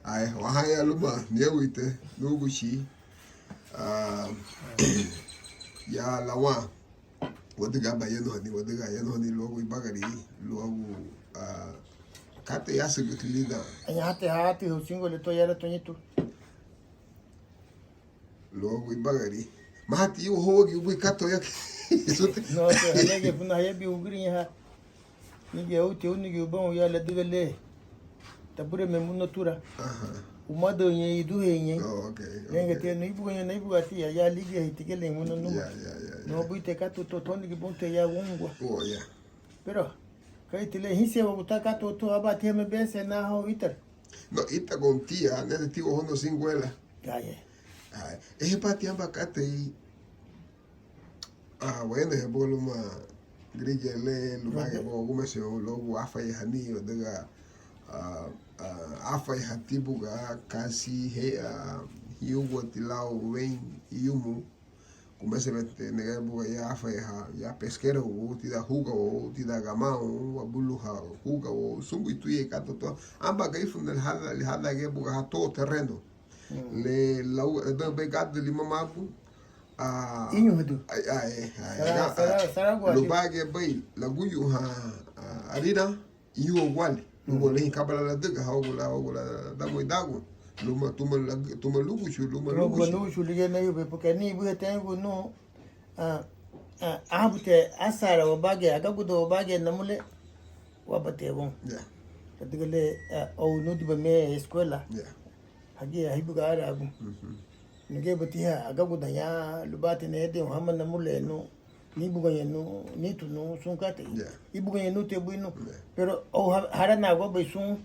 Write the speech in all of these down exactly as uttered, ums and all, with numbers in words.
Ai, wahaña luma, niewite, Núguchi. Ah, ya lawa, wadüga aban ayanuhani, wadüga ayanuhani luagu ibagari, luagu, ah, katei ásügüti lidan. Añahati hati husingua le to yara toñitu. Luagu ibagari. Mahati yu hogi ubui kato ya. No, te halege funa hayabi ugriña ha. Nige uti unigi ubon ya ladüga le. Tabureme muna tura. Aha. Umadüñe iduheñe. Oh, okay, okay. Nenge te no ibugaña na ibuga tia ya ligi hitigele muna numa. Ya, ya, ya, ya. No buite kato to tonigi bonte ya wungua. Oh, ya. Pero kaiti le hínsiñewagu ta kato to aba tia me bese na ho itar. No, ita gontia, ne ti ohono singuela. Aye. Aye. Ehe pati amba katei. Ah, bueno, he bolo ma grige le, luma ge bo gume se o logu afa ye hani o dega, ah, ah, afa ye hatibuga kasi he, ah, hiugo tilau wen iumu. Kumesebete nege buga ya afa ya, ya pesquero wo, tidan huga wo, tidan gamau, abuluha huga wo, sungu ituye kato to. Amba gaifu ne hada, hada ge buga ha todo terreno. Mm. Le lau, ebe, ebe gadu lima mabu. Ah, iñu hadu. Ai, ai, ai, sara, ah, sara, ah, sara guali. Lubage bai, laguyu ha, ah, arira. Iñuaguali, lugo le hinkabala ladüga, haugu la, haugu la, dagu, dagu, luma, tuma, tuma luguchu, luma luguchu. Luma luguchu, ligía nayube, porque ni buhe tengu nu, ah, ah, abuti, asara wabage, agaguda wabage, namule, wabate bon. Ya. Ladüga le, ah, ou nudiba me escuela. Ya. Hagi, ahibuga ara agu. Mhm. Nugeba tiha, agaguda ya, lubate ne ede, hama namule, nu. Ni bugañanu, nitu nu, sun katei. Ya. I bugañanu te bui nu. Ya. Pero o ha-, harana guabei sun.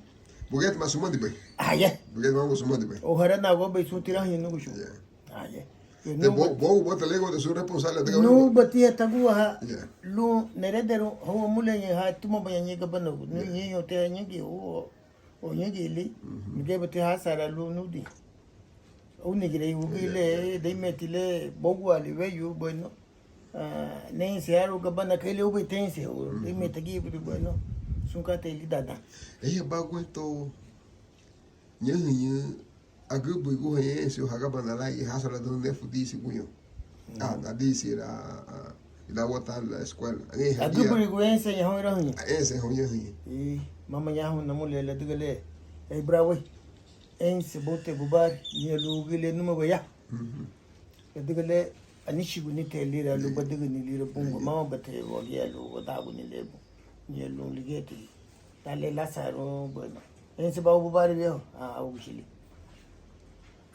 Bugeti ma sumadi bai. Aye. Bugeti ma sumadi bai. O harana guabei sun tiraña nuguchu. Ya. Aye. Te bo, bo, bo te lego de su responsable de nu bati ya tagua ha. Ya. Lu nerederu, hawa mule ha tuma baña ñega banagu. Nu ñeño te ñegi o. Oñegili, mhm, migeba ti hasara lu nudi. Unigirei ugile, ya, ya, deimeti le, boguali weyu, bueno. Ah, neinse aru gabana kele ube tense, o, mhm, deimeti agi, bueno. Sun katei lidan dan. Eya bagueto, ñeñe, agübürigu ense, hagabana lai, hasara dun nefu disi guño. Ah, nadisira, ah, ida wata la escuela. Agübürigu ense, ñahoña rahuña. Ense, ñahoña rahuña. I, mama ñahoña namule, ladüga le. Ei, brawe. Ense, bote, bubari, ña lugile, numa baya. Mhm. Ladüga le, anichigu nite lira, lu badügüni lira, bungu, mama bate, wagia, lu, wadagu ni lebu. Ña lun ligeti. Dale Lázaro, bueno. Ense ba ubu bari viejo. Ah, ubu chili.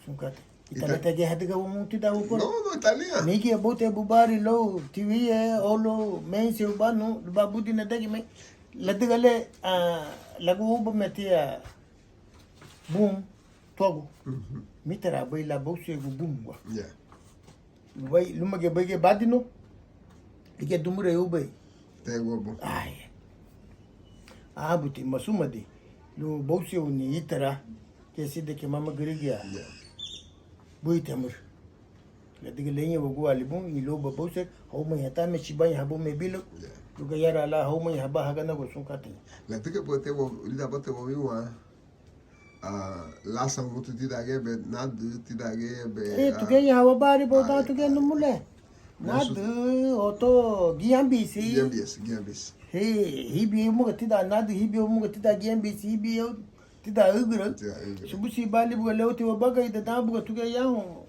Sun katei. Ita- Itale tege hadiga umu tida uko. No, no, Italia. Migi abute bubari lo, tiwie, olo, mense ubanu, luba budi na degi me. Ladiga le, ah, lagu uba metia. Bun, tuagu. Mhm. Mitara bai la bausiegu bungua. Ya. Bai, luma ge bai ge badino. Ige dumure ubei. Tego bu. Ai. Abuti masumadi. Lu bausiegu ni itara. Ke side ke mama girigia. Ya. Bui temur. Ladiga leña wagu alibun, i loba bausiegu, hau mai hatame, chibaña habu me bilo. Ya. Luga yara la, hau mai haba hagana go sun katei. Ladiga bote wa, lida bote wa wiwa. Ah, lasa mutu tidagebe, nadu tidagebe. Eh, ah, tugeña hawa bari bo, ah, da tugeña numule. Nadu, oto, giambisi. Giambisi, giambisi. He, hibi muga tida nadu, hibi muga tida giambisi, hibi tida ugra. Tida ugra. Subusi bali buga leuti wabaga ida da buga tugeña ho.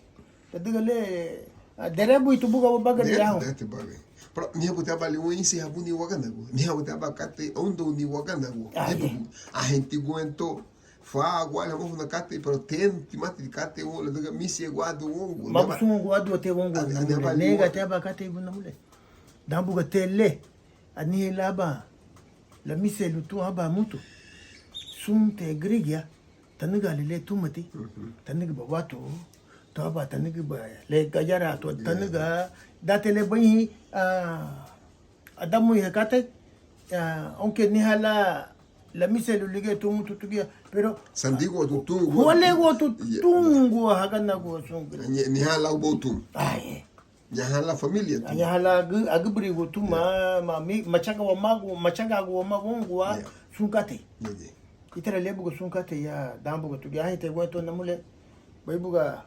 Tadüga le, ah, derebu itu buga wabagari yaho. Deti bari. Pero niha buti abali wensi habuni waganagu. Niha buti abakate ondo ni waganagu. Ah, ya. Ahenti guento. Fa guali hamofu na kate, pero ten timati kate wo ladüga misi guadu wongu. Mabu sungu guadu te wongu. Ani abali nega te abakate ibuna mule. Dambuga te le. Anihe laba. La mise lutu aba mutu. Sun te grigia. Tanüga lile tumati, tanüga ba watu, tuaba tanüga ba le gayara, tu tanüga, date le bañi, ah, adamu ihe kate, ah, aunque niha la, la mise lu lige tumu tutugia, pero sandigo tu tungu. Huale go tu tungu hagana go sungu. Niha la ubo tum. Ai. Ñaha la familia tuma. Ñaha la agü-, agübürigu tuma, ma, mi, machaga wamagu, machaga wamagungua, sun katei. Ítara liña buga sun katei ya dan buga tuguya, anheinti guentó, namulen, bei buga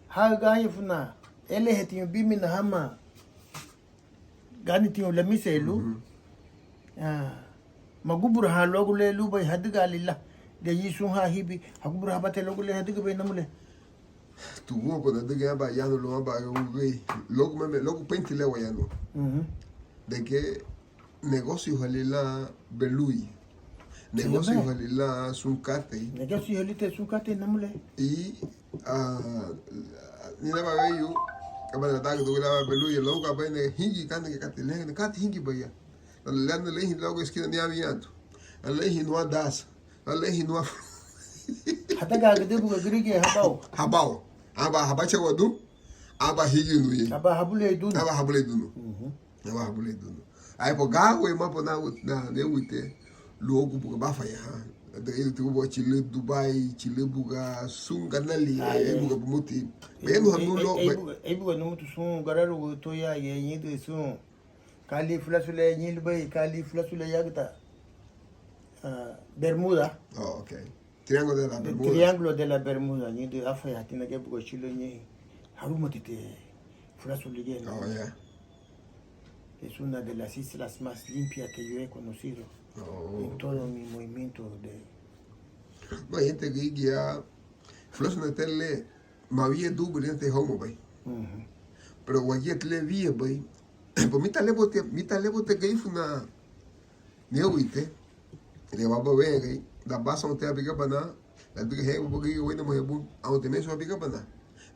ha gañeifuna, élehe tiñu bímina hama gani tiñu lamisei lun, ah, maguburahan luagu le lunbei hadügaali lan. Ligía sun ha hibi, haguburahabati luagu le hadügübei, namulen. Tuguya buga nadügün aban yanu lun aban ugei, luagu meme, luagu peinti le wayanuha. De que negosiuhali lan beluyi, negosiuhali lan sun katei. Negosiuhali te sun katei, namulen. I, ah, nina aban weyu, aba nadagüdüni lan aban beluyi, luagu aban nihingui kani katei, le kati hingibei ya. Lana leihin luagu eskina ni awiñatu. Leihin nuadan san. Leihin nuadan. Hadagagüdün buga gürigia habau. Habau. Aba habachaguadun. Aba higinu ye. Aba habulieidunu. Aba habulieidunu. Aba habulieidunu. Ai, pues, gawe ma, pues, na, na, ne wite. Luagu buga bafayaha. Dagili tugu buga chilü Dubai, chilü buga sun ganali, ai, buga bumuti. Benu hanu lo, ei buga, ei buga numutu sun gararu to ya, ye ñidü sun. Kali fulasu le ñein lubéi, kali fulasu le yagüta, ah, Bermuda. Oh, ok. Triángulo de la Bermuda. Triángulo de la Bermuda. Ñein de afayatina ge buga chilo ñein. Harumati te fulasu ligía, ¿no? Oh, yeah. Es una de las islas más limpias que yo he conocido en todo mi movimiento de... No, gente que guía fulasu na tele. Mawia dubuli nete houma bei. Pero wagía tile wia bei. Pues mita lebote, mita lebote geifuna. Niewite. Le waba wegei. Da bason te abigabana. La diga he waba gei wena mo hebun. Aunte meso abigabana.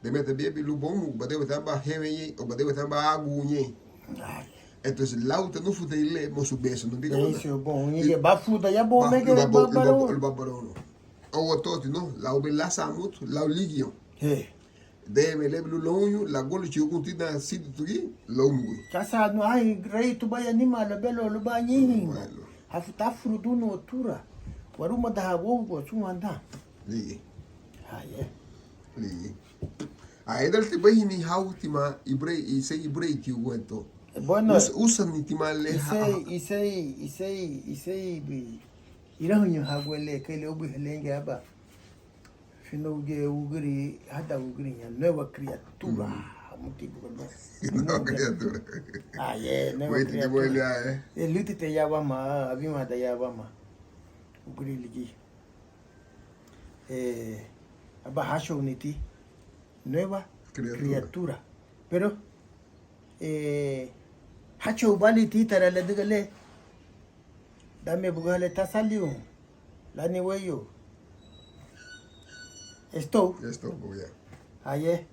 De meta biebi lu bomu. Badewa tamba hewe ye. O badewa tamba agu ye. Entonces lau te nufu te ile mosu beso no bigabana. Eso bon. Ni bafu da ya bo mege babaro. Babaro. Owo toti no, lau be lasa mutu, lau ligion. He. Deme lebi lu louñu, la golu chiugun tina sidi tugi, louñu. Kasa no ai rei tubai anima la belo luba ñiñi. Hafu tafuru dunu otura. Waruma da hawogu suma da. Ligi. Aye. Ligi. Aye dal te bai ni hau tima ibrei, isei ibrei ki uguento. Bueno. Usa, usa ni tima le ha. Isei, isei, isei, isei bi. Irahuñu haguele kei le ubi helenge aba. Fino uge ugiri, hada ugiri ya nueva criatura. Muti buga no. Nueva criatura. Ah, yeah, nueva criatura. Eh, luti te ya wama, abima da ya wama. Ugiri ligi. Eh, aba hasho niti. Nueva criatura. Pero, eh, hacho bali ti tara le dugale. Dame bugale tasaliu. Lani weyu. Estou. Estou, ya. Aye.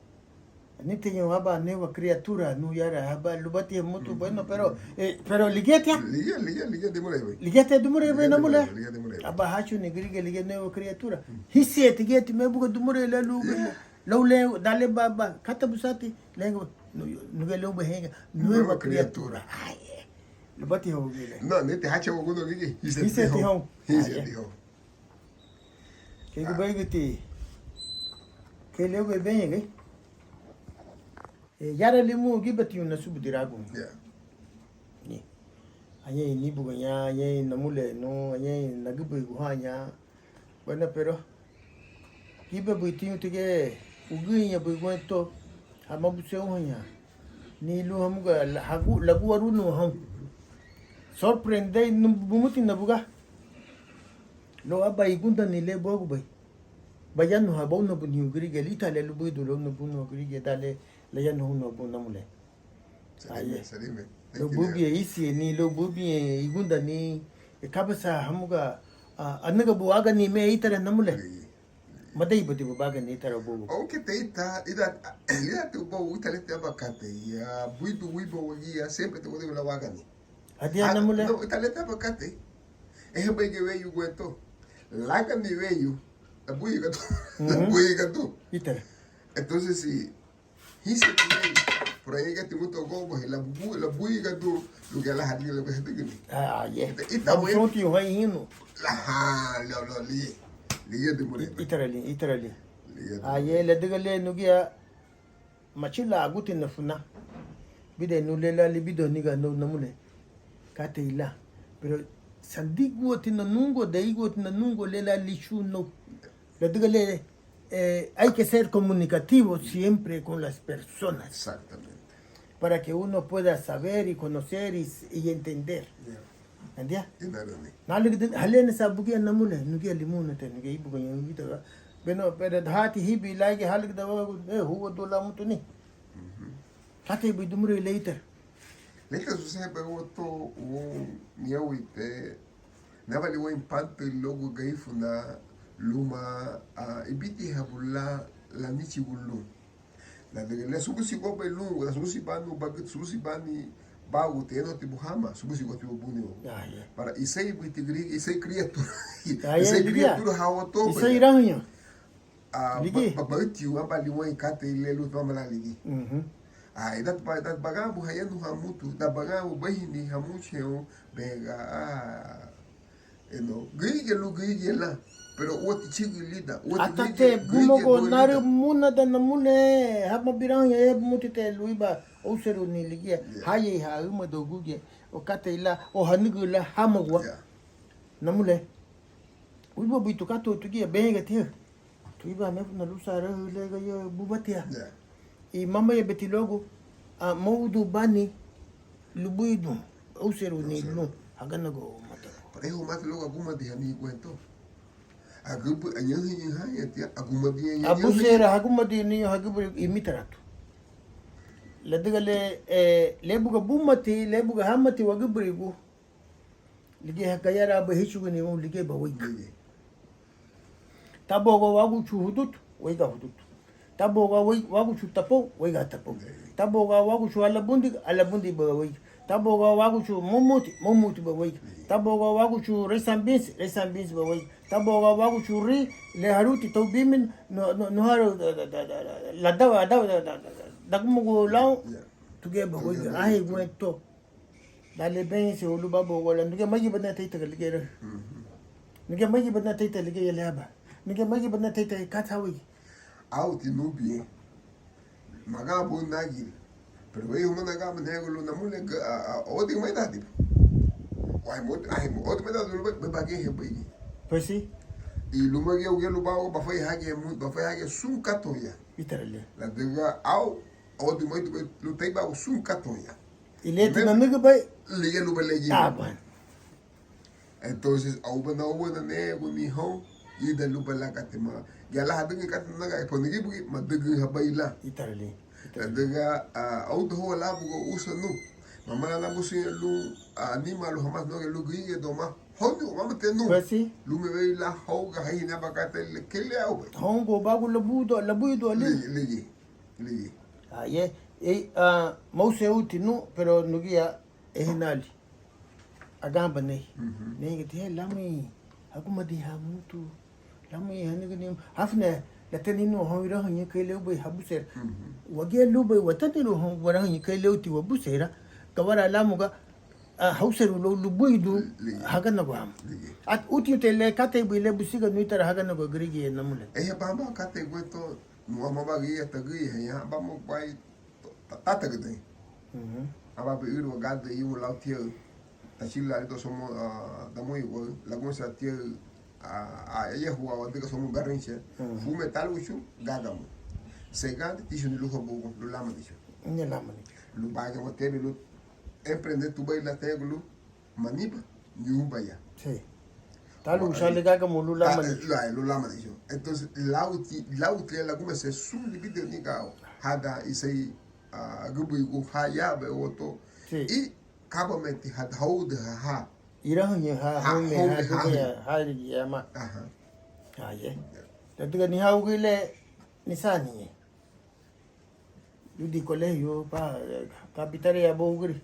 Ni tiñu aba nueva criatura, nu yara aba lubati mutu bueno, pero, eh, pero ligiatia. Ligia, ligia, ligia dimurebe. Ligiatia dimurebe na mule. Ligia dimurebe. Aba hachu ni girige ligia nueva criatura. Hisi eti gieti me buga dimure le lu. Lou le, dale baba, kata busati, lengo, nuge lou behenga, nueva criatura. Aye. Lubati hou gile. No, nete hacha waguno gige. Hisi eti hou. Hisi eti hou. Kei gubei giti. Kei leu gubei benye gei. E, yara limu gibeti una subu diragu. Yeah. Ni. Añe ni bugaña, añe namule no, añe nagibu guhaña. Bueno, pero gibe bui tiñu tige uguña bui guento, hama buse uhaña. Ni lu hamuga lagu, lagu arunu hau. Sorprendei bumuti na buga. Lo aba igundani le bogu bai. Bayanu ha bau na buni ugirige lita le lubuidu lo na bunu ugirige dale la yanu hunu abu namule. Aye. Lo bubie isi ni lo bubie igundani e kabasa hamuga anaga bu agani me itara namule. Madei bati bu bagani itara bu. Aunque te ita ida ida tu bo ita le te abakate ya buidu wibo wagia siempre te wadi la wagani. Adia namule. No, ita le te abakate. Ehe bai ge weyu guento. Lagani weyu. La buiga tu. La buiga tu. Itara. Entonces si Hínsiñeti weyu, pero añahein gati mutu agogohe, labuiga dun lugía lan hadügüni, lugía hadügüni. Aye. Ita weyu. Laha, lo, lo, li, ligía dimurei. Ítara li, ítara li. Aye, ladüga le nuguya machila agutina funa. Bidei nu le la libido niga nu namule. Katei la. Pero Sandiguatina nungua, daiguatina nungua le lan lichú nou. Ladüga le, eh, hay que ser comunicativo siempre con las personas. Exactamente. Para que uno pueda saber y conocer y, y entender. Ya. Andia? Inarüni. Nálügüdün, halía nesa buguya namule, nuguya limunete, nuguya ibugaña, nuguya. Bueno, pero hati hibi laige, hálügüda, eh, huwa dula mutuni. Mhm. Katei bui dimurei le ítara. Le ítara suserebe guentó woun niáweite, nabali woun impantü luagu Garifuna luma, ah, ibidiñehabu lan lanichigu lun. Ladüga le subudi guabei lun, subudi bani bagütü, subudi bani baguti, enoti bu hama, subudi guati bu buni. Ah, ya. Para iseri buiti gürigia, iseri criatura. Ah, ya, iseri criatura hawa toba. Iseri irahüñü. Ah, ligía. Ba-, ba-, baütiu, aban liwañei katei le lunti mama lan ligía. Mhm. Ah, ida ba-, ida baganbu hayanuhan mutu, ida baganbu barihini hamuchun, bega, ah, eno, gürigia lun gürigia lan, pero úati chügü lidan, úati. Ata gürigia, te gürigia bumagu lun naru lidan. Múnada namule, hama birahüñü, eh, bumuti te luiba, óuseruni ligía, ya, hayeiha, ümada ugugia, o katei lan, o hanügü lan, hamagua. Ya. Namule. Wibuabuitu katei tuguya, bengati. Tuiba mefuna lun saraü le gayara bubatia. Ya. I mama yabeti luagu, ah, móudun bani lubuidun, óuseruni lun, haganagua mata. Parehu mata luagu agumadihani guentó. Agübü, añahiñahaña tia, agumadihani. Abusera, hagumadihani, hagübü, imitaratu. Ladüga le, eh, le buga bumati, le buga hamati wagübürigu. Ligía gayaraabei híchuguni woun ligíaba weiga. Ligía. Tabogua wáguchu hudutu, weiga hudutu. Tabogua wei-, wáguchu tapou, weiga tapou. Ligía. Tabogua wáguchu alabundigu, alabundiba weiga. Tabogua wáguchu mumuti, mumutiba weiga. Ligía. Tabogua wáguchu reisambinsi, reisambinsiba weiga. Tabogua wáguchu ri, le haruti, tau bimina, no, no, no haru, da, da, da, da, da, ladawa, adawa, da, da, da, da, dagumugu lau, ligía, tugiaba weiga. Tugiaba weiga. Ahi guentó. Dan le bense o lun babogua lan, nugía magiba na teita ligía. Mhm. Nugía magiba na teita ligía yale aban. Nugía magiba na teita kata wigi. Auti nubi. Maganbun nagiri. Pero wei huma naganbun negu lun namule ga, a, a, odi mai dadi. Wai mot, ai mo, odi mai dadi lun bai, bai bagi he bai. Pues sí. I luma gia ugia lun bau, bafai hagi mu, bafai hagi sun katoya. Ítara le. Ladüga au, odi mai tu bai, lun tei bau sun katoya. I le ti nanügübei. Ligía luba legi. Ah, bueno. Entonces, auba na uba na negu ni hon, ida luba la katema. Gia la hadügü katema naga, e ponigi bugi, madügü habai la. Ítara le. Ladüga, ah, auda hua la bugo usa nu. Mama la na busi lu, ah, anima lu hamas no lu gige doma. Hon ni mama te nu. Pues sí. Lu me vei la hauga hai na bakate le kele auba. Hongo bagu labudo, labudo ali. Ligi, ligi, ligi. Ah, ye. E, ah, mause uti nu, pero nugia, e hinali. Aganba nei. Mhm. Nei gati, he, lamui, hagumadi hamutu. Lamui, hanigi ni, hafne, lateni nu, hon irahu ni kele ube habusera. Mhm. Wage lube, watani lu, hon warahu ni kele uti wabusera. Gawara lamuga, ah, hauseru lo, lubuidu, ligi, hagana guam. Ligi. At uti ute le, kate bui le busiga nuitara hagana gua grigi namule. Ehe bamba kate gueto, nu amaba gia tagui, he, ya, bamba bai, ta-, tatagüdei. Mhm. Aba be ürüwa gádürü iwu lau tiaü. Tachila lido somu, ah, damuiwa, lagunsa tiaü, ah, ah, eyahua wadüga somu Garrincha. Mhm. Fume taluguchu, gágamu. Segandi, tichu ni luha bugu, lu lamanichu. Ni lamani. Lu bagama tebe, lu emprende tubei la tegulu. Maniba, niubaya. Sí. Talu usali gágamu lun lamani. Lu, lu lamani. Entonces, lauti, lauti lagumese sun libide ni gau. Hada isei, ah, gubuigu ha yabe oto. Sí. I kabameti hada haude ha ha. Irahuñe ha, ha, haume ha, haume ha, haume ha, ha, ha, yama. Aha. Ah, ye. Ya. Tatuga ni haugu ile nisani. Ludi colegio, pa, eh, kapitari ya bou guri.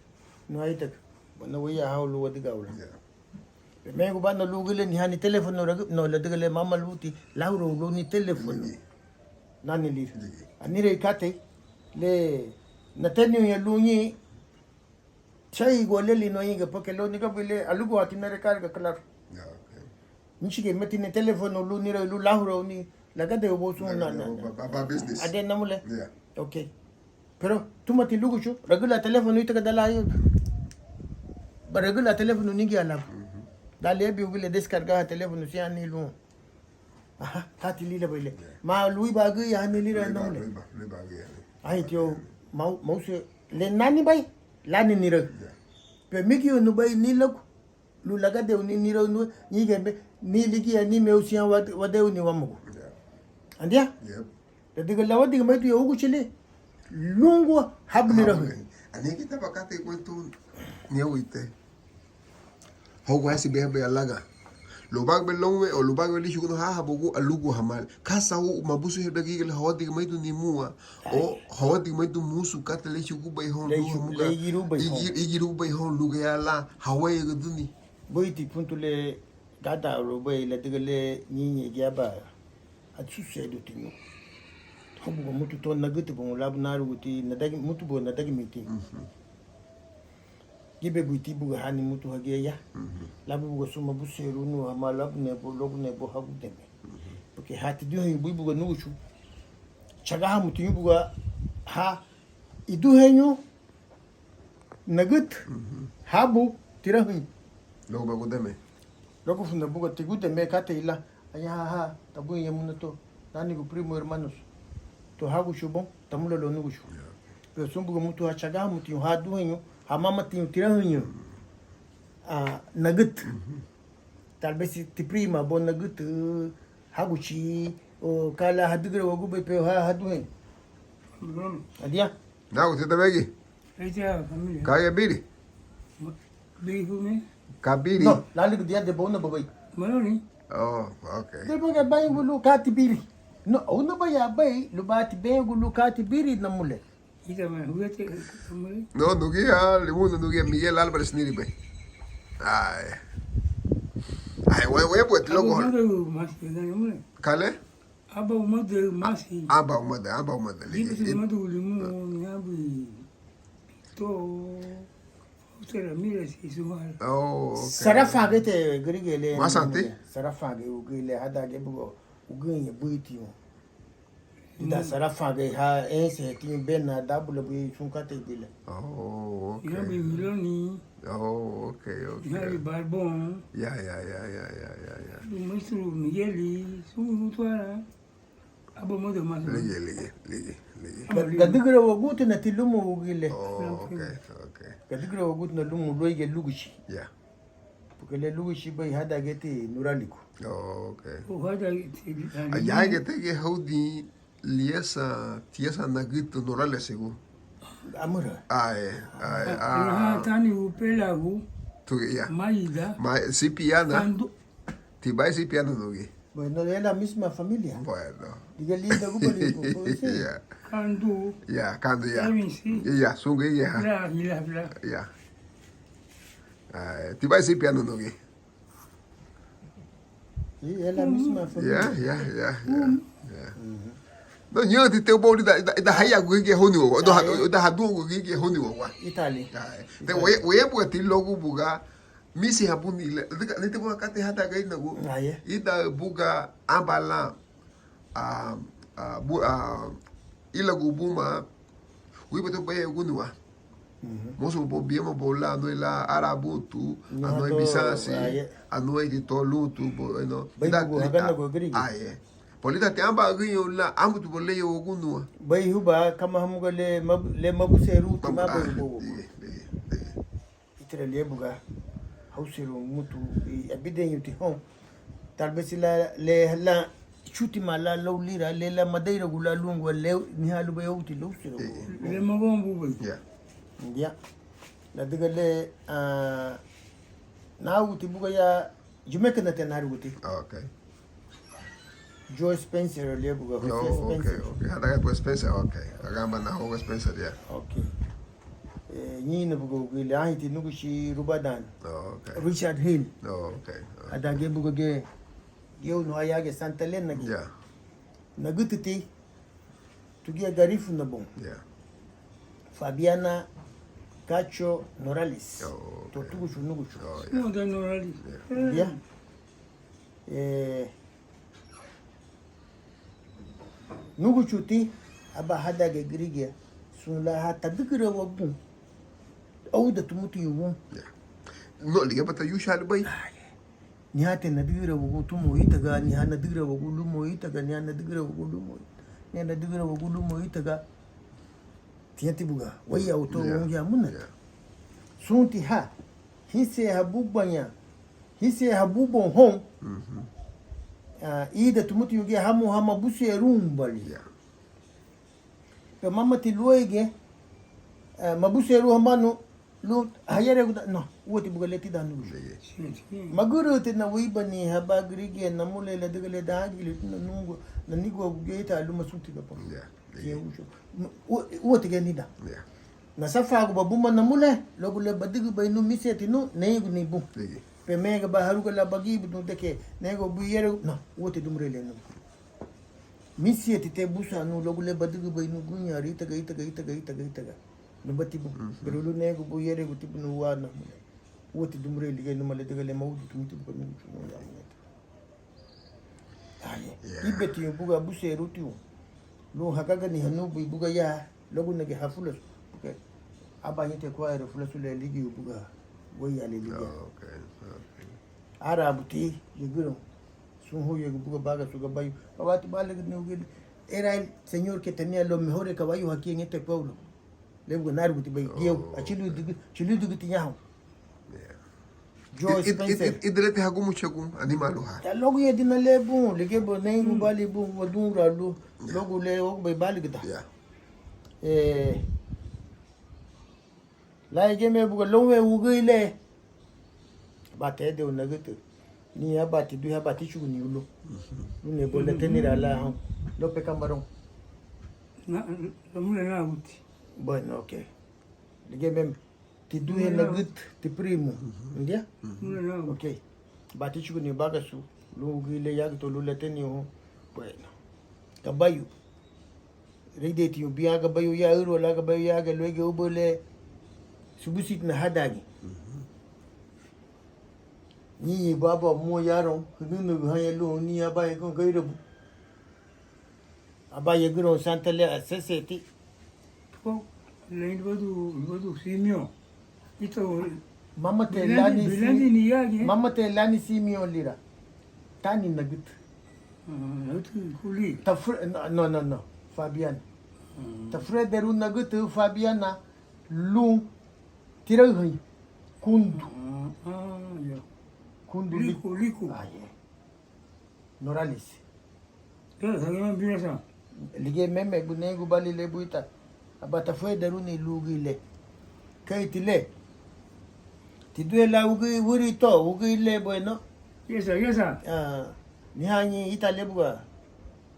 No hay tak. Bueno, voy a hau lu wadiga ula. Ya. Pe megu banda lu gule ni hani teléfono rag-, no, la diga le mama luti, Lauro lu ni teléfono. Ligi. Nani lira. Ligi. Anira ikate, le, nateni ya lu ni, Chai gualeli no inga, porque lo único que le alugo a tener recarga, claro. Ya, ok. Nichige meti ni teléfono lu nira lu Lauro ni, lagade obo sun na, na, ba, ba, ba business. Ade namule. Ya. Ok. Pero, tumati luguchu, ragula teléfono ita kadala yo. Ba ragula teléfono nigi ala. Mhm. Dan le biu le descarga ha teléfono siñá ni lun. Aha, kati lira bei le. Ma luiba agüya hani lira namule. Luiba, luiba agüya. Ahiti o mau, mause le nani bei, lani nira. Pero migi unu bei ni lagu. Lun lagadeiruni nira unu, ñígeme, ni ligía ni meu siñá wade-, wadeiruni wamugu. Andia? Ladüga lawadigimariduña úguchili lungua habu lirahüñü. Ani ki taba katei guentu niawite. Hogu hasi beha bei alaga. Lubagbe lonwe o lubagbe lichugun hahabugu alugu hamali. Kasa u mabusu hebe gigile hawadigimaridu ni mua. O hawadigimaridu musu katei lichugubei houn lun hamuga. Igi-, igirubei houn lugea lan hawayagüdüni. Buiti puntu le gada rubei ladüga le ñiñe giaba. Asuseredutiñu. Hobuga mutu to nagütübun labu naruguti nadagi, mutu buga nadagimeinti. Gibe buiti buga hani mutu hagía ya. Labu buga suma buserunu hama labu nebo, labu nebo hagudeme. Porque ha tiduheñu bui buga nuguchu. Chagaha mutiñu buga ha iduheñu. Nagütü, habu, tirahüñü. Luagu bagudeme. Luagu funa buga tigudeme katei lan, añahaha, tabuña muna to, nánigu primo hermanos. To haguchu bon, tamula lo nuguchu. Pero sun buga mutu ha chagaha mutiñu, ha duheñu, ha mamatiñu, tirahüñü. Ah, nagütü. Tal vez ti prima bo nagütü, haguchi, o ka lan hadügürawagubei, pero ha, haduheñu. Adia. Nagu, tita begi. Ka ya biri? Biri fume? Ka biri? No, laligu dia de bona babai. Maroni. Oh, okay. De bona bai gulu kati biri. No, una bai abai, lubati ben gulu kati biri namule. No, nuguya, limuna nuguya Miguel Álvarez niribei. Ay. Ay, we, we, pues, loco. Kale? Aba umada masi. Aba umada, aba umada. Ligi, ligi. Oh, okay. Sarafa gete gurigele. Masanti? Sarafa ge ugile hada ge bugo uguñe buiti. Ida sarafa ge ha ense tiñu bena dabula bui sun katei bila. Oh, okay. Ina bi Miloni. Oh, okay, okay. Ina bi Barbon. Ya, ya, ya, ya, ya, ya, ya. Bi Maestro Migueli, sun mutuara. Aba modo mas. Ligi, ligi, ligi, ligi. Gadügüra wagutu na ti lumu ugile. Oh, okay, okay. Gadügüra wagutu na lumu luege luguchi. Ya. Porque le luguchi bai hada geti nuraliku. Oh, okay. Ayaha geti ge haudi liesa, tiesa nagütu nuralesigu. Amura. Ae, ae, ah. Tani upelagu. Tu, ya. Maida. Ma, sipiana. Kandu. Tibai sipiana nugi. Bueno, es la misma familia. Bueno. Diga linda gubali, pues, sí. Ya. Kandu. Ya, kandu ya. Evinsi. Ya, sungi ya. Bla, bla, bla. Ya. Ah, tibai sipiana nugi. Sí, es la misma familia. Ya, ya, ya, ya, ya. No, ñati te boli da, da, da haya gugi honi wa. Da hadu gugi honi wa. Italy. Te we, we buga ti logu buga. Misi habuni le, lika, liti bua kati hata gai nagu. Aye. Ida buga ambala, ah, ah, bu, ah, ilagu buma, wiba to baya gunua. Mosu bo biama bo la, anoi la, ara butu, anoi bisasi, anoi di tolutu, bo, no. Bai bugu hagana go giri. Aye. Polita te amba giri la, amutu bo le yo gunua. Bai huba, kama hamuga le, mab-, le mabuseru, ti mabu bo. Ítara liña buga hauserun mutu, ibidiñeti houn. Tal vez la, le, la, chutima la, lau lira, le, la, madeiragu la, lungua, le, niha lubei outi, lau sira. Le magongu bei. Ya. Ya. Ladüga le, ah, na uti buga ya, Jumeka na te naruguti. Ok. Joe Spencer, le buga José Spencer. Ok. Hadaga buga Spencer, ok. Agamba na hoga Spencer, ya. Ok. Eh, ñina buga ugile, ahiti nuguchi Rubadan. Ok. Richard Hill. Ok. Hadaga buga ge, ge unu ayage Santa Elena ge. Ya. Nagütüti. Tugia Garifuna bun. Ya. Fabiana Cacho Norales. Oh, ok. To tuguchu nuguchu. Oh, ya. Muda Norales. Ya. Ya. Eh, nuguchuti, aba hadaga gürigia, sun la ha tadügüra wagun. Auda tumuti yugun. Ya. No, liga bata yushali bai. Ah, ya. Nihán ti nadügürawagun tumoun ítaga, nihán nadügürawagun lumoun ítaga, nihán nadügürawagun lumoun, nihán nadügürawagun lumoun ítaga. Tiñati buga wéiyau to woun ya muna. Súnti ha hínsiñehabubaña, hínsiñehabuboun houn, ida tumuti ugia hamu ha mabusenrunbali. Pero mámati luéigiñe mabusenrun hamanu lun hayereguda, no, úati buga le tidan nuguchu. Magürütina wuribani haba gürigia namule ladüga le dan ágili nungua naniguagu giñe ítara luma Súnti Gabon. Úati giñe nidan. Nasafaguba buma namule luagu le badügübei nun, mínsiñeti nun, neiguni bun. Pero méga ba haruga lan bagiribudun de que neigua buyere, no, úati dimurei le nun. Mínsiñeti te busan nun luagu le badügübei nun guñaru ítaga, ítaga, ítaga, ítaga, ítaga. Nubati bun. Pero lun neigua buyeregu tibu nun wa namule. Úati dimurei ligía numa ladüga le mawudu tumuti buga nuguchu nun ya muñeti. Íbetiñu buga abusenruntiñu lun hagagani hanubui buga ya lóugunagiñe hafulasun, porque aban ñeinti kuáñaru fulasu le ligíu buga wéiyaali ligía. Árabuti yagüroun sun hóuyagu buga bágasu gabayu. Gawati bálügüdüni ugili era el señor que tenía los mejores caballos aquí en este pueblo. Le buga nárügüti bei giñe, achülüdügü, achülüdügütiña houn. Joe Spencer. Ida leti hagumuchagun animaalu ha? Ya luagu ya dina le bun, ligía ba neingu bali bun wadunra lun luagu le uagubei bálügüda. Lárigiñeme buga lounwen wügüri le, aba tedeu nagütü, ni aba tiduhe, aba tíchuguni lun, lun neiba le tenira lan houn, Lope Camarón. Bueno, ok. Ligíameme tiduhe nagütü, ti primo, ndia? Ok. Aba tíchuguni bágasu lun wügüri le yagüta lun lateniña houn. Bueno, gabayu. Rédeitiñu bián gabayu ya, ürüwa lan gabayu ya, giñe luéigiñe ubóu le subusidina hádangiñe. Ñeinñein baba mua yaroun hünǘnügühaña lun, ni abaña gun gairabu. Aba yagüroun santa le aseseti. Mamate lani, mamate lani Simeón lira. Tani nagütü. Tafre-, no, no, no, no. Fabiana. Tafurederun nagütü Fabiana lun tiraühaña. Kundu. Kundu Liku, Liku. Norales. Ligía meme gu neingu bali le buita. Aba tafuedaruni lun wügüri le. Keiti le. Tiduhe lan wügüri, würi to wügüri le, bueno. Nihañi ita le buga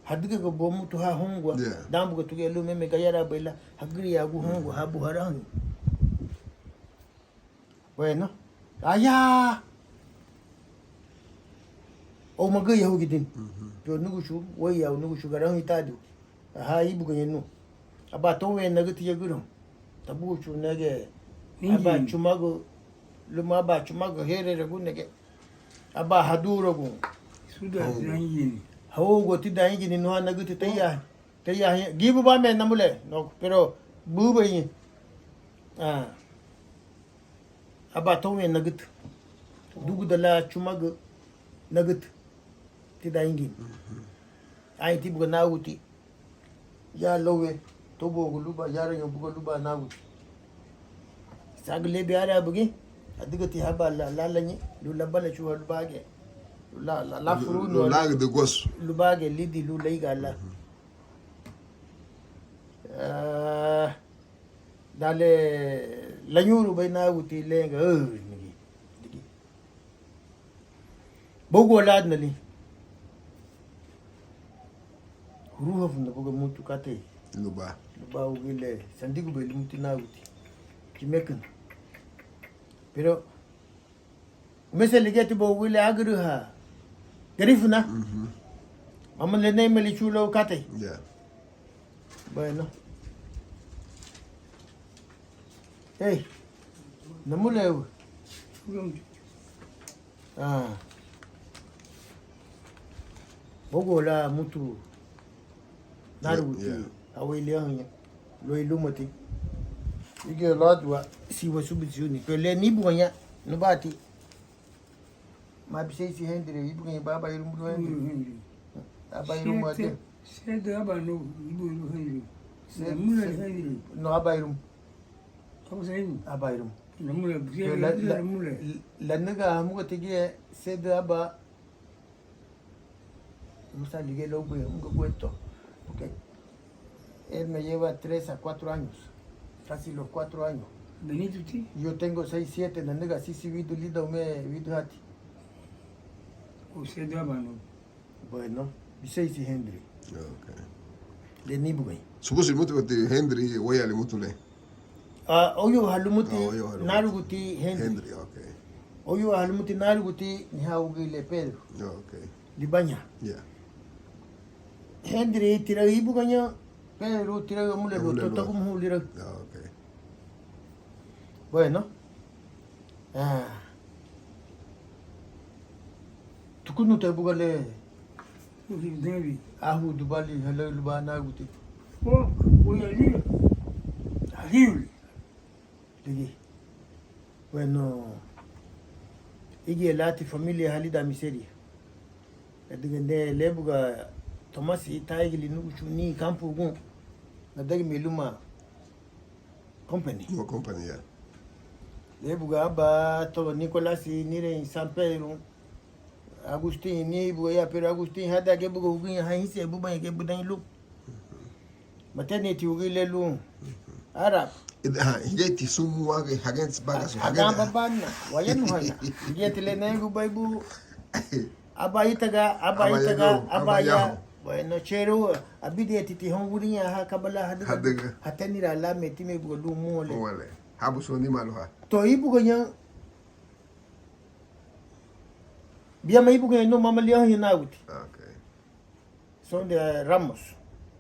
hadügaga bumutu ha hungua. Dan buga tuguya lun meme gayarabei lan hagüriagu hungua habu harahüñü. Bueno, aya. Ou magüriahugidin. Pero núguchu, wéiyau núguchu garahüñü tadiu. Aha, íbugaña nun. Aba tóunwen nagütü yagüroun. Tabuchu nege. Aba chumagu, luma aba chumagu hereragu nege. Aba haduragun. Haugua tidan ígini nuha nagütü teiya. Teiya, gibu bame namule, no, pero buba iñe. Aba tóunwen nagütü. Dugudala chumagu nagütü. Tidan ígini. Añiti buga náguti. Ya lounwen, tobuagu luba, yarañu buga luba náguti. Sagü liabin árabugiñe, adügati haba lalañein, lun labalachuha lubaragiñe. Lun lafurunu lubaragiñe lidin lun leiga lan. Dan le lañurubei náguti lenga, ligía. Bóugua ladina li. Huruhafuna buga mutu katei. Lubá. Lubá wügüri le sandigubei lumuti náguti. Chimeküna. Pero mese ligíati buga wügüri le agürüha Garifuna. Mama le neime lichú luagu katei. Bueno. Ei, namulewu. Bóugua lan mutu náruguti, awei liahuña, luéi lumati. Ligía luagu siwa subudi siuni, pero le níbugaña, nubati. Ma biseisi hendiri, íbugaña ba aban irumu lun hendiri. Aban irumu ati. Sedü aban no, ibu iru hendiri. Se-, namula se-, hendiri. No, aban irumu. Aban irumu. Aban irumu. Namula, la, la, namula. Lanüga hamuga tigía sedü aban. Musa ligía luagu, muga gueto, porque él me lleva tres a cuatro años, casi los cuatro años. Benito ti? Yo tengo seis, siete, nanüga sisi widü lidan me widü hati. O sedü aban no. Bueno, biseisi hendiri. Ok. Le ni bugaña. Subusi mutu bati hendiri, wayali mutu le. Ah, óyuha lumuti. Ah, óyuha lumuti. Náruguti hendiri. Hendiri, ok. Óyuha lumuti náruguti, niha ugile Pedro. Ah, ok. Libaña. Ya. Hendiri tiraü íbugaña, Pedro tiraü amulelu, amulelu. To, tagumuhóun liraü. Ah, ok. Bueno. Ah. Tukunuta buga le. Ujú, David. Ahu dubali halaü luba náguti. Oh, voy a ir. Horrible. Ligi. Bueno, igia lati familia ha lidan miseria. Ladüga le, le buga Tomasi taigi li núguchu ni kampu gun. Nadagimei luma company. Luma company, ya. Le buga aban to Nicolás, nirein San Pedro, Agustín, ni buga ya, pero Agustín hadagiñe buga uguñe ha hínsiñebubaña giñe budain lun. Maternity ugile lun. Arab. Ida, ha, higeti sumu age, hagentes bagas, hagentes. Agan babana, wayanuhana. Higeti le negu baibu. Aba itaga, aba itaga, aba ya. Bueno, cheru, abideti ti hon wuriña ha kabala hadüga. Hadüga. Hatenira la meti me buga lun muole. Muole. Habu su animal ha. To ibugaña. Biama ibugaña no mama liahuña náguti. Ah, ok. Son de Ramos,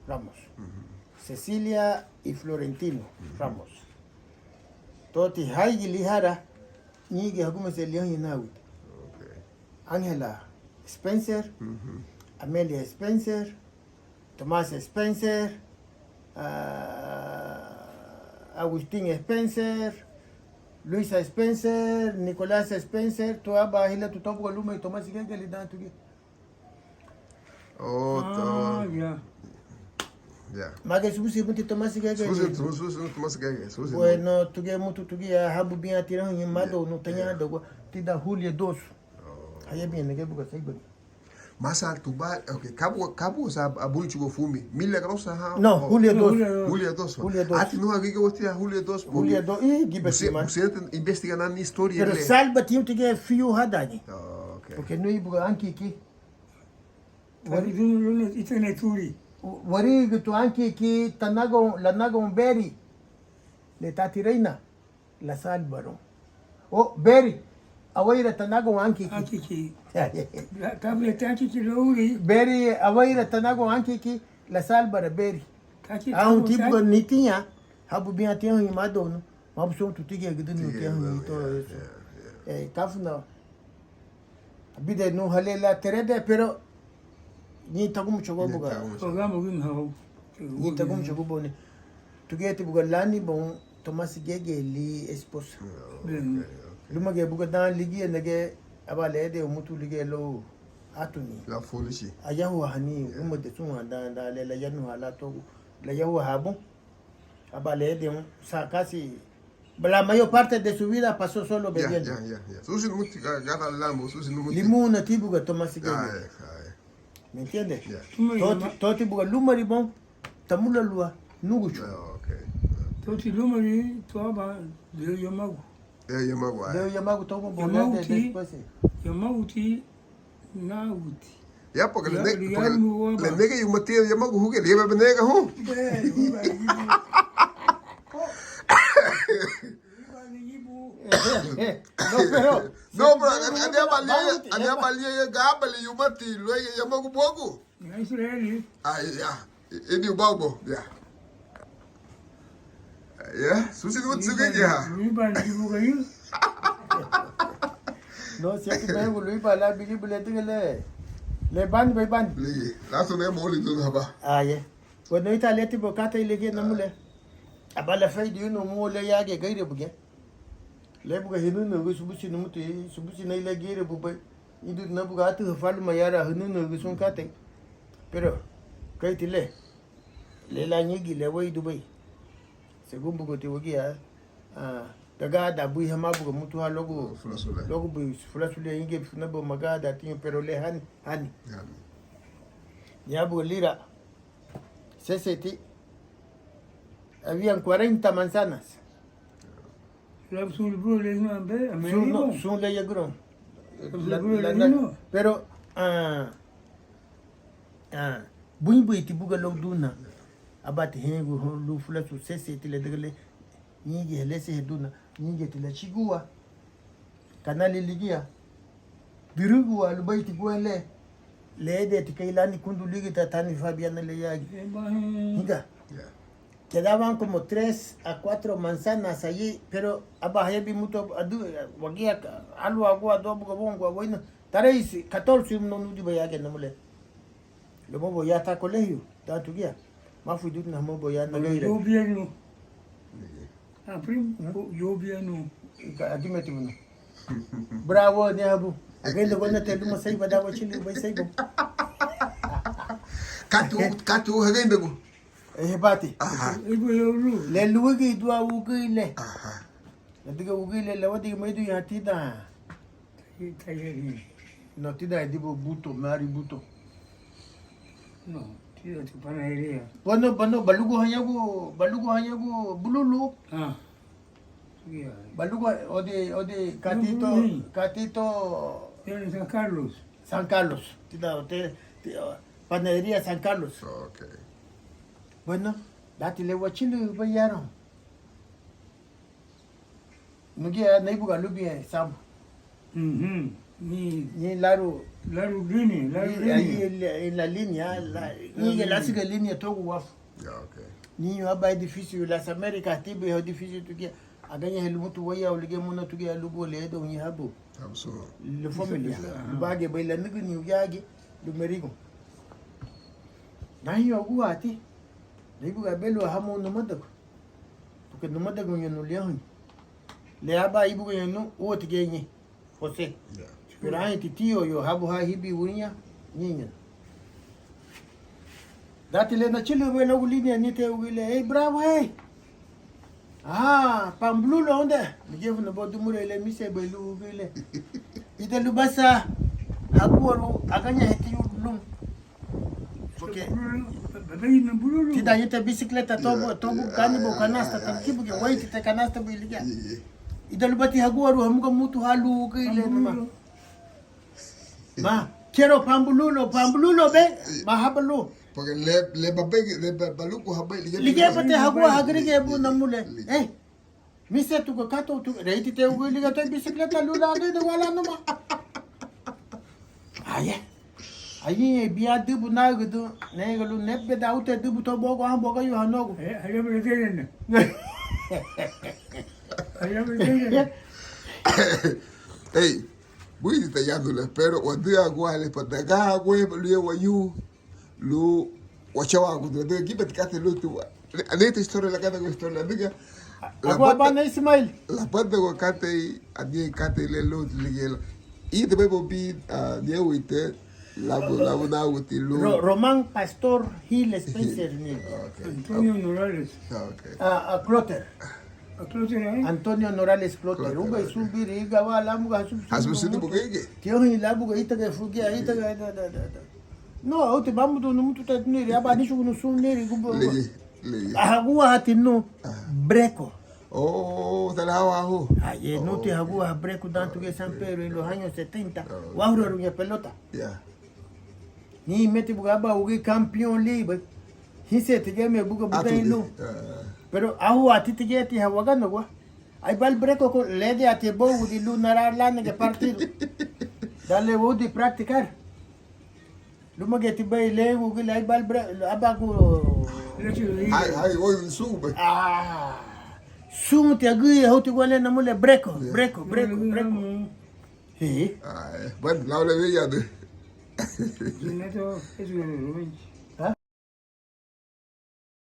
Ramos. Ujú. Cecilia y Florentino Ramos. Toti haigi lihara, ñigi hagumese liaña náguti. Ok. Ángela Spencer, ujú, Amelia Spencer, Tomás Spencer, ah, Agustín Spencer, Luisa Spencer, Nicolás Spencer, to aban hila tu tobuga lumei Tomás Gegeli dan tugi. Oh, ah, ya. Ya. Mage subusi muti Tomás Gegeli. Subusi, subusi, subusi Tomás Gegeli. Subusi. Bueno, tuge mutu tugi ya habu biña tira hun mado no taña dagua tida Julia dos. Oh. Haya biña nege buga saiba. Masa tuba, ok, kabu, kabu sa abuichugo fumi. Milagrosa ha. No, oh. Julia dos. Julia dos. Julia dos. Ati no agige wati Julia dos. Julia dos. Ih, gibe sima. Busi investiga nani historia. Pero le. Salba tiñu tige fiu hadani. Oh, ok. Porque no ibuga anki ki. Wari dunu luna itene turi. Wari gitu anki ki tanagon, lanagon beri. Le tati reina. Lasalbarun. O, beri, aweira tanagon ankiki. Ankiki. Tablet ankiki louri. Beri, aweira tanagon ankiki, lasalbara beri. Ahun tibuga nitiña, habu biña tiña hun madonu, mabu son tu tigia gidinu tiña hun todo eso. Eh, tafuna. Bide nu hale la terede, pero ñein tagumuchagua buga. Ñein tagumuchagua buga ni. Tugeti buga lani bon Tomás Gegeli esposa. Luma ge buga dan ligia nege aba lede umutu ligia lo atuni. La fulishi. Ayahuahani, uma de sun dan, dan le la yanu hala togu. La yahuahabun. Aba lede un, o sea, casi la mayor parte de su vida pasó solo bebiendo. Ya, ya, ya. Susi numuti, ga-, gata lambo, susi numuti. Limuna tibuga Tomás Gegeli. Ay, ay. ¿Me entiendes? Ya. Toti, toti buga lumari bon, tamula lua, nuguchu. Ah, ok. Toti lumari, tuaba, de yamagu. Eh, yamagu, ay. De yamagu, tomo bolete después. Yamagu ti, Náguti. Ya, porque le nege yumati yamagu huge, le nega hu. No, pero ani abalia, ani abalia ya gabali yumati luego yamagu bogu. Ay, ya. Ini ubagu, ya. Ya, susi numuti sugigi ha. Luiba, luiba, luiba. No, siete luiba, luiba, la bigi bule tigele. Le bani, bai bani. Ligi, lasu ne moli duna ba. Ah, ye. Bueno, ita leti bokata ilege namule. Aba la fei di unu mu le ya ge gaire buge. Le buga hinu no subusi numuti, subusi na ile gire bubai. Íduna buga átüha fáluma yara hününügü sun katei. Pero keiti le, le lañigi le weidubei. Según buguti wagía, ah, gagada bui hama buga mutu ha luagu, fulasu le, luagu bui fulasu le ñigi funa buga magada tiñu, pero le hani, hani. Hani. Ya buga lira. Seseti, habían cuarenta manzanas. Sun, no, sun le yagüroun. Pero, ah, ah, buinbuiti buga lau duna. Abati hengu lun fulasu seseti le dagale. Ñígiñe le sehe duna, ñígeti lachigua. Kanali ligía. Dürügua lubeiti guale. Ledeti kei lani kundu ligita tani Fabiana le yagi. Hinga. Quedaban como tres a cuatro manzanas allí, pero aba hayabi mutu adu, wagía ka, alu agua adobo gabongo abuena. Tareisi, catorce no nudi bayagi namule. Lumoun boyá ta colegio, ta tuguya. Mafuiduna hamoun boyá na gaira. Gobierno. Ah, primo, gobierno. Aquí me tibuno. Bravo, ni habu. Agenda buena te luma saiba da wachili bai saiba. Katu, katu agenda bu. Eh, bati. Aha. Le luigi dua ugi le. Aha. Adiga ugi le, le wadi maidu ya tida. No, tida dibu buto, mari buto. No, tida tu panadería. Bueno, bueno, balugu hañagu, balugu hañagu bululu. Ah. Balugu, odi, odi, katito, katito. San Carlos. San Carlos. Tida, te, te, panadería San Carlos. Ok. Bueno, dati le wachili bayaron. Nugia neibuga lubia Samu. Mhm. Ni, ni laru, laru línea, laru línea. Ahí en la, en la línea, la, ni que la sigue línea todo guafu. Ya, ok. Niño aba edifício Las Américas, tibu edifício tuguya. Agaña helu mutu waya ulige muna tuguya lubu le do ni habu. Absolutely. Le familia. Aha. Bage baila nugu ni uyagi lumerigo. Naño aguati. Neibuga belu hamu numadagu. Porque numadagu ñanu liahun. Le aba ibuga ñanu uoti geñe. José. Ya. Pero aña ti tío yo habu ha hibi uriña ñiña. Dati le nachili ube luagu línea ni te ugile. Ey, bravo, ey. Ah, Pambululo, ¿dónde? Ligía funa bo dimurei le mise bai lu ugile. Ida lubasa haguaru agaña heti lun. Porque tida ñita bicicleta tobu, tobu gani bo canasta, tan kibu ke waiti te canasta bo iligia. Ida lubati haguaru hamuga mutu halu ke ile numa. Ma, quiero Pambululo, Pambululo be, ma habalu. Porque le, le babe, le baluku habai ligia. Ligia bate hagua hagrige bu namule. Eh. Mise tuga kato tu reiti te ugu liga te bicicleta lula de de wala numa. Aye. Ayi bia dubu na gudu nega lu nebe da ute dubu to bogo han boga yu hanogu. Eh, ayo bele kene. Ayo bele kene. Ei, buiti te yadule, pero wadu agua le pa daga agua lu ye wayu. Lu wachawagu de gibet kate lu tu. Anita historia la kada historia la diga. Agua bana Ismail. La banda go kate adi kate le lu ligela. I de bebo bi a de uite labu labu na uti lu. Román Pastor Gil Spencer ni. Antonio Norales. Ah, ok. A Clotter. Antonio Norales Clotter. Uga subiri iga wa lamu ga subiri. Asubu sidi bugege. Tio hi labu ga ita ga fugia ita ga da da da. No, auti bamutu numutu ta niri aba nishu nu sun niri gubo. Legi, legi. Ahaguahati nu breko. Oh, tala hawa ahu. Aye, nuti haguaha breko dantu ge San Pedro en los años setenta. Wahuraruña pelota. Ya. Ni meti buga aba ugi campeón liba. Hise tige me buga buga inu. Pero ahu ati tige ti hawaga no gua. Ai bal breko ko lede ati bogu di lu nara lana ge partido. Dale wo di practicar. Luma ge ti bai le ugi le ai bal bre abagu. Hai hai wo sube. Ah. Sun ti agu ya hoti gua le namule breko breko breko breko. Sí. Bueno, la ole bella de.